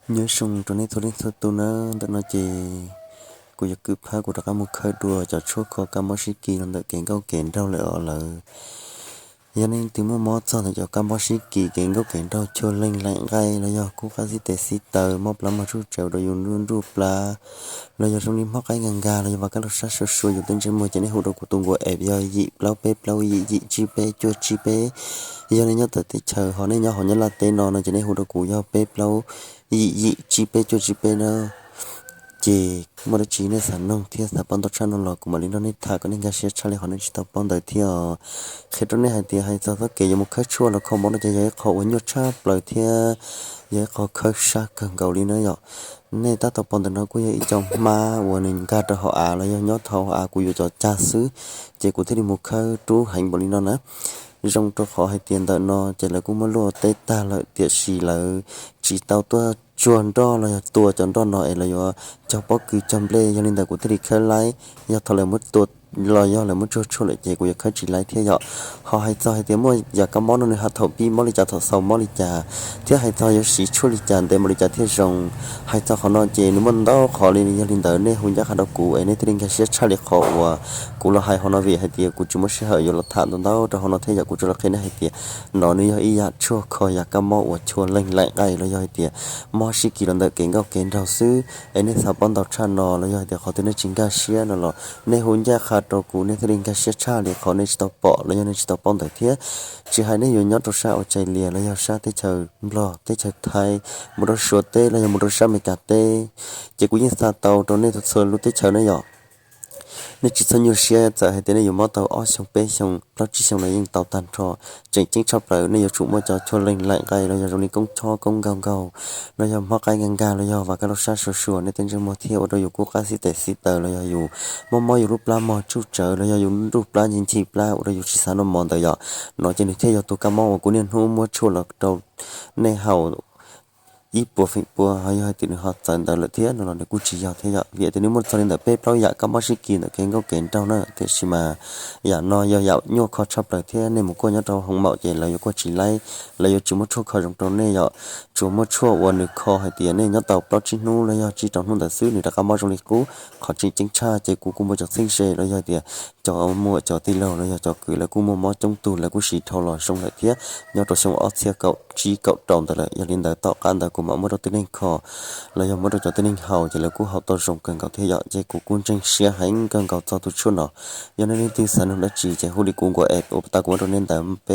Nyob zoo rau nej txhua leej txhua tus na, ntawm no ces kuv yuav kwv phab kuv rov qab mus khawb dua cov tshuaj kho kab mob sib kis los ntawm kev nkauj kev nraug lawm os lawm. Yog nej twb muaj mob txog ntawm cov kab mob sib kis, kev nkauj kev nraug, chua leej laim nqaij los yog kub qab xib tes xib taw, mob plab mog tsuj tsawv rau yus nruj plab, los yog zoo li mob qaib nkag nkag los yog vas kab laug sab sua sua yus tej ntsej muag ces nej hu rau kuv tus nkaus app yog yim plaub peb plaub yim yim tsib peb cuaj tsib peb. Yog nej nyob tawm teb chaws ho nej nyob hauv Nyab Laj teb no no ces nej hu rau kuv yog peb plaub yim yim tsib peb cuaj tsib peb na. Ces muaj dab tsi nej xav noog thiab xav paub ntau tshaj no los kuv mam li nrog nej tham kom nej nkag siab tshaj li qhov nej tsis tau paub ntawd thiab os. Qhia rau nej hais tias hais txog txoj kev yuav mus khawb tshuaj los kho mob no ces yog ib qho uas nyuaj tshaj plaws thiab yog ib qho khawb sab kawg nkaus li na yom. Nej tab tom pom ntawm no kuj yog ib co hmab uas nws nkag rau hauv av los yog nyob hauv av kuv yuav cov cag xwb, ces kuv thiaj li mus khawb rub heev npaum li no na. Zoo rau qhov hais tias ntawm no ces lawv kuj muab luaj teb tag lawm tiam sis lawv tsis tau tuaj tsuag nroj los yog tua cov nroj no es lawv yuav cog pob kws cog nplej, yog li ntawd kuv thiaj li khawb laib. Yog thaum lawv muab tua los yog lawv muab tsuag tshuaj lawm ces kuv yuav khawb tsis laib thiab yom. Ho hais txog hais tias muaj yam kab mob no nws ho thaum pib mob li cas thaum xaus mob li cas, thiab hais txog yuav siv tshuaj li cas ntev npaum li cas thiaj zoo, hais txog qhov no ces nws muaj ntau qhov li. Yog li ntawd nej hu ncaj qha rau kuv es nej thiaj li nkag siab tshaj li qhov uas kuv los hais hauv no vim hais tias kuv tsis muaj sij hawm yuav los tham ntau ntau rau hauv no thiab yom. Kuv tsuas los qhia nej hais tias no nws yog ib yam tshuaj kho yam kab mob uas chua leej laim nqaij los yog hais tias mob sib kis los ntawm kev nkauj kev nraug xwb. Es nej xav paub ntau tshaj no los yog hais tias qhov twg nej tsis nkag siab no los nej hu ncaj qha rau kuv, nej thiaj li nkag siab tshaj li qhov nej tsis tau pom los yog nej tsis tau paub ntawd thiab. Tsis hais nej yuav nyob rau sab Australia los yog sab teb chaws Nplog, teb chaws Thaib, mus rau Suav teb los yog mus rau sab Amelikas teb, ces kuv yeej xa tau rau nej txhua lub teb chaws na yom. Nej tsis txhob nyuaj siab, txawm hais tias nej yuav mob tau ob xyoo peb xyoo plaub tsib xyoo los yeej tau tag nrho. Tseem ceeb tshaj plaws nej yuav tsum muaj cov chua leej laim nqaij los yog zoo li koob chob koob nkaug nkaug los yog mob qaib nkag nkag los yog vas kab laug sab sua sua nej tej ntsej muag thiab ua rau yus kub qab xib tes xib taw los yog yus mob mob yus lub plab mog tsuj tsawv los yog yus nruj plab ncig ncig plab ua rau yus tsis xav noj mov ntawd yom. No ces nws thiaj yog tus kab mob uas kuv niaj hnub muab tshuaj los rau nej haus ib puas feem pua, ho yog hais tias nws ho txawv ntawd lawm thiab no los nws kuj tsis yog thiab yom. Vim tias nws muaj txog li ntawm peb plaub yam kab mob sib kis ntawm kev nkauj kev nraug na, tiam sis mas yam no yog yam nyuaj kho tshaj plaws thiab nej mus kuaj nyob rau hoo maum ces lawv yuav kuaj tsis laib, lawv yuav tsis muaj tshuaj kho zoo rau nej yom. Tsuas muaj tshuaj uas nws kho hais tias nej nyob tau plaub tsib hnub los yog tsib rau hnub ntawd xwb nws rov qab mob zoo li qub. Qhov tseem ceeb tshaj ces kuv kuj muaj cov txheeb ze los yog tias cov muam cov tij laug los yog cov kwv lawv kuj muaj mob coob tug lawv kuj siv dhau los zoo lawm thiab. Nyob rau xyoo ob txhiab kaum tsib kaum rau ntawd lawm, yog li ntawd tom qab ntawd kuv mam muab rau tib neeg kho los yog muab rau cov tib neeg haus ces lawv kuj haus tau zoo kawg nkaus thiab yom. Ces kuv kuj ntseeg siab heev kawg nkaus txog tus tshuaj no. Yog nej leej twg xav nug dab tsi ces hu li kuv nkaus es ua tas kuv muab rau nej ntawd peb